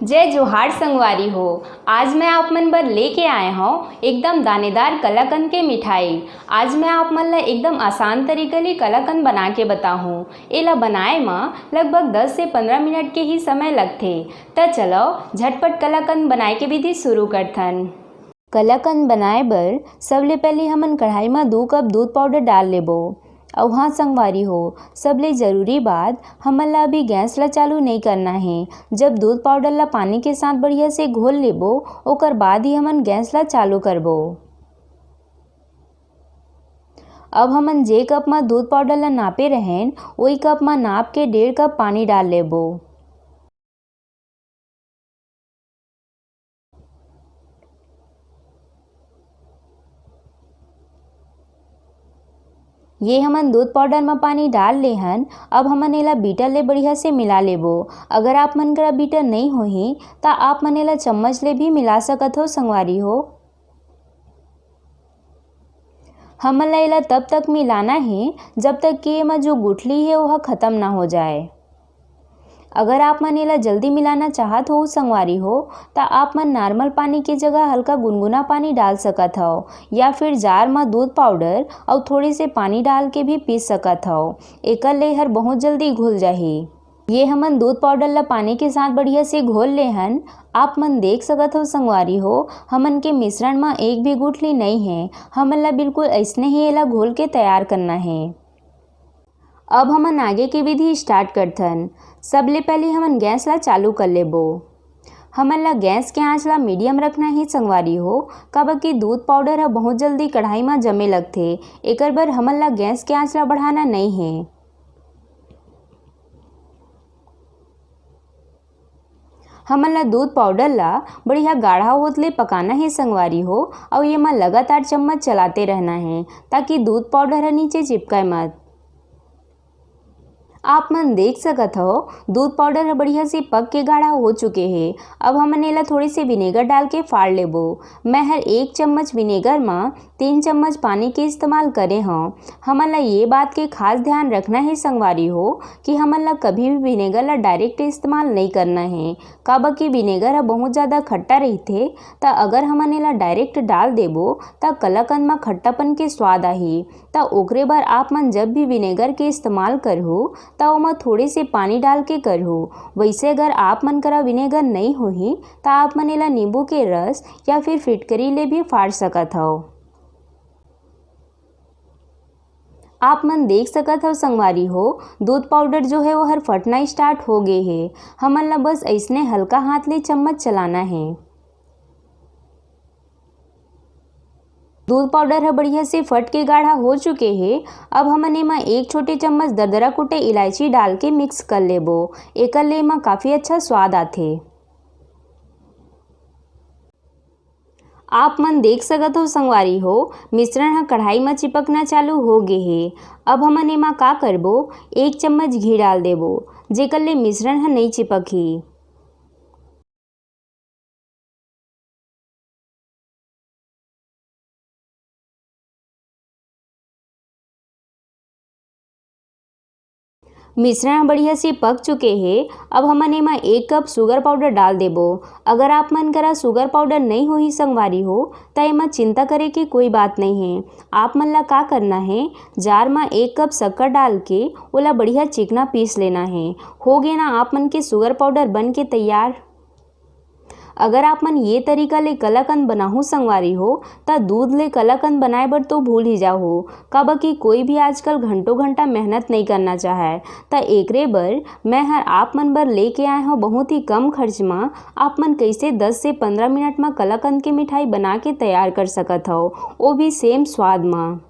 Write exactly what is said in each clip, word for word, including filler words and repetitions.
जय जोहार संगवारी हो। आज मैं आप मन बर लेके आए हौं एकदम दानेदार कलाकंद के मिठाई। आज मैं आप मन ला एकदम आसान तरीका ले कलाकंद बना के बताहूँ। एला बनाए म लगभग दस से पंद्रह मिनट के ही समय लगथे। त चलो, झटपट कलाकंद बनाए के विधि शुरू करथन। कलाकंद बनाए बर सबले पहले हमन कढ़ाई म दू कप दूध पाउडर डाल लेबो। अउ हाँ संगवारी हो, सबले जरूरी बात, हमन ला अभी गैस ला चालू नइ करना हे। जब दूध पाउडर ला पानी के साथ बढ़िया से घोल लेबो, ओकर बाद ही हमन गैस ला चालू करबो। अब हमन जे कप म दूध पाउडर ला नापे रहेन, ओही कप म नाप के डेढ़ कप पानी डाल लेबो। ये हमन दूध पाउडर म पानी डाल ले हन। अब हमन एला बीटर ले बढ़िया से मिला लेबो। अगर आप मन करा बीटर नइ होही, त आप मन एला चम्मच ले भी मिला सकत हो संगवारी हो। हमन ला एला तब तक मिलाना हे, जब तक कि एमा जो गुठली हे, ओहा खत्म ना हो जाए। अगर आप मन एला जल्दी मिलाना चाहत हो संगवारी हो, त आप मन नॉर्मल पानी के जगह हल्का गुनगुना पानी डाल सकत हव, या फिर जार म दूध पाउडर अउ थोड़े से पानी डाल के भी पीस सकत हव। एकर ले हर बहुत जल्दी घुल जाही। ये हमन दूध पाउडर ला पानी के साथ बढ़िया से घोल ले हन। आप मन देख सकत हो संगवारी हो, हमन के मिश्रण म एक भी गुठली नइ हे। हमन ला बिल्कुल अइसने ही एला घोल के तैयार करना हे। अब हमन आगे के विधि स्टार्ट करथन। सबले पहले हमन गैस ला चालू कर लेबो। हमन ला गैस के आंच ला मीडियम रखना हे संगवारी हो, काबर कि दूध पाउडर ह बहुत जल्दी कढ़ाई म जमे लगथे। एकर बर हमन ला गैस के आंच ला बढ़ाना नइ हे। हमन ला दूध पाउडर ला बढ़िया गाढ़ा होत ले पकाना हे संगवारी हो, अउ एमा लगातार चम्मच चलाते रहना हे, ताकि दूध पाउडर ह नीचे चिपकय मत। आप मन देख सकत हव, दूध पाउडर ह बढ़िया से पक के गाढ़ा हो चुके हे। अब हमन एला थोड़े से विनेगर डाल के फाड़ लेबो। मैं हर एक चम्मच विनेगर म तीन चम्मच पानी के इस्तेमाल करे हव। हमन ला ये बात के खास ध्यान रखना हे संगवारी हो, कि हमन ला कभी भी विनेगर ला डायरेक्ट इस्तेमाल नइ करना हे, काबर कि विनेगर ह बहुत ज़्यादा खट्टा रहिथे। त अगर हमन एला डायरेक्ट डाल देबो, त कलाकंद म खट्टापन के स्वाद आही। त ओकरे बर आप मन जब भी विनेगर के इस्तेमाल करहू, त ओमा थोड़े से पानी डाल के करहू। वइसे अगर आप मन करा विनेगर नइ होही, त आप मन एला नींबू के रस या फिर फिटकरी ले भी फाड़ सकत हव। आप मन देख सकत हव संगवारी हो, दूध पाउडर जो हे, वो हर फटना स्टार्ट हो गे हे। हमन ला बस अइसने हल्का हाथ ले चम्मच चलाना हे। दूध पाउडर ह बढ़िया से फट के गाढ़ा हो चुके हे। अब हमन एमा एक छोटे चम्मच दरदरा कुटे इलायची डाल के मिक्स कर लेबो। एकर ले एमा काफ़ी अच्छा स्वाद आथे। आप मन देख सकत हो संगवारी हो, मिश्रण ह कढ़ाई म चिपकना चालू हो गे हे। अब हमन एमा का करबो, एक चम्मच घी डाल देबो, जेकर ले मिश्रण ह नइ चिपकही। मिश्रण ह बढ़िया से पक चुके हे। अब हमन एमा एक कप शुगर पाउडर डाल देबो। अगर आप मन करा शुगर पाउडर नइ होही संगवारी हो, त एमा चिंता करे के कोई बात नइ हे। आप मन ला का करना हे, जार म एक कप शक्कर डाल के ओला बढ़िया चिकना पीस लेना हे। हो गे ना आप मन के शुगर पाउडर बन के तैयार। अगर आप मन ये तरीका ले कलाकंद बनाहू संगवारी हो, त दूध ले कलाकंद बनाए बर तो भूल ही जाहू, काबर कि कोई भी आजकल घंटों घंटा मेहनत नइ करना चाहय। त एकरे बर मैं हर आप मन बर लेके आए हव बहुत ही कम खर्च म आप मन कइसे दस से पंद्रह मिनट म कलाकंद के मिठाई बना के तैयार कर सकत हव, वो भी सेम स्वाद म।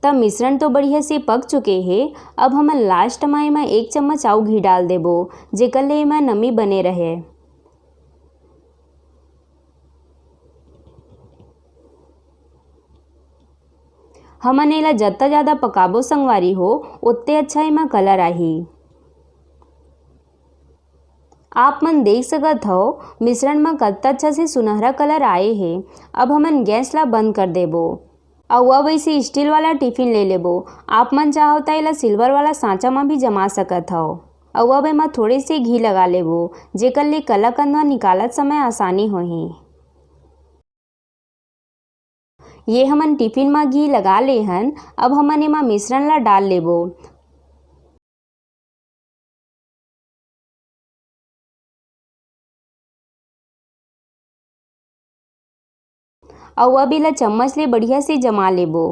त मिश्रण तो बढ़िया से पक चुके हे। अब हमन लास्ट म एमा एक चम्मच अउ घी डाल देबो, जेकर ले एमा नमी बने रहे। हमन एला जत्ता ज़्यादा पकाबो संगवारी हो, ओत्ते अच्छा एमा कलर आही। आप मन देख सकत हव, मिश्रण म कतका अच्छा से सुनहरा कलर आए हे। अब हमन गैस ला बंद कर देबो। अउ अब ऐसे स्टील वाला टिफिन ले लेबो। आप मन चाहो त एला सिल्वर वाला सांचा म भी जमा सकत हव। अउ अब एमा थोड़े से घी लगा लेबो, जेकर ले कलाकंद ह निकालत समय आसानी होही। ये हमन टिफिन म घी लगा ले हन। अब हमन एमा मिश्रण ला डाल लेबो। अउ अब एला चम्मच ले बढ़िया से जमा लेबो।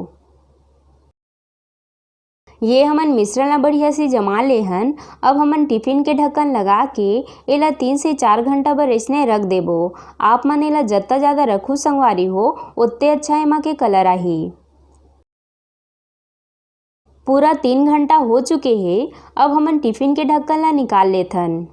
ये हमन मिश्रण ला बढ़िया से जमा ले हन। अब हमन टिफिन के ढक्कन लगा के एला तीन से चार घंटा बर अइसने रख देबो। आप मन एला जत्ता ज़्यादा रखू संगवारी हो, ओत्ते अच्छा एमा के कलर आही। पूरा तीन घंटा हो चुके हे। अब हमन टिफिन के ढक्कन ला निकाल लेथन।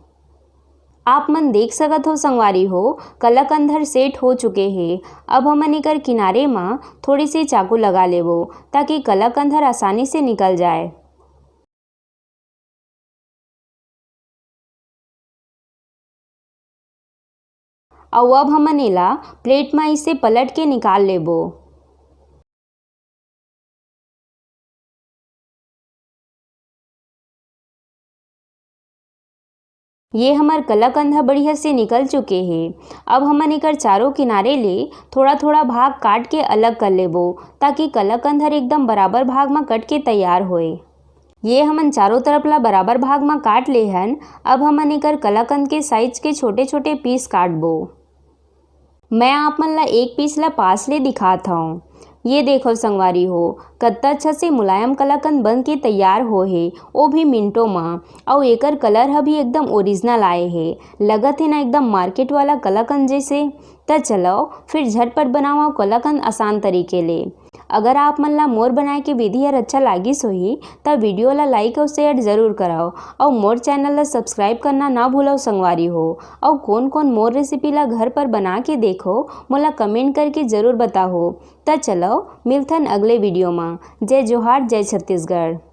आप मन देख सकत हो संगवारी हो, कलाकंद ह सेट हो चुके हे। अब हमन एकर किनारे म थोड़ी सी चाकू लगा लेबो, ताकि कलाकंद ह आसानी से निकल जाए। अउ अब हमन एला प्लेट म इसे पलट के निकाल लेबो। ये हमर कलाकंद ह बढ़िया से निकल चुके हे। अब हमन एकर चारों किनारे ले थोड़ा-थोड़ा भाग काट के अलग कर लेबो, ताकि कलाकंद हर एकदम बराबर भाग म कट के तैयार होए। ये हमन चारों तरफ ला बराबर भाग म काट ले हन। अब हमन एकर कलाकंद के साइज के छोटे-छोटे पीस काटबो। मैं आप मन ला एक पीस ला पास ले दिखात हव। ये देखो संगवारी हो, कत्ता अच्छा से मुलायम कलाकंद बन के तैयार हो हे, ओ भी मिनटों म। अउ एकर कलर ह भी एकदम ओरिजिनल आए हे, लगत हे ना एकदम मार्केट वाला कलाकंद जैसे। त चलो फिर झटपट बनाओ कलाकंद आसान तरीके ले। अगर आप मन ला मोर बनाए के विधि हर अच्छा लागिस होही, त वीडियो ला लाइक अउ शेयर जरूर करव, अउ मोर चैनल ला सब्सक्राइब करना ना भूलव संगवारी हो। अउ कोन कोन मोर रेसिपी ला घर पर बना के देखो, मोला कमेंट करके जरूर बताहो। त चलो मिलथन अगले वीडियो मा। जय जोहार, जय छत्तीसगढ़।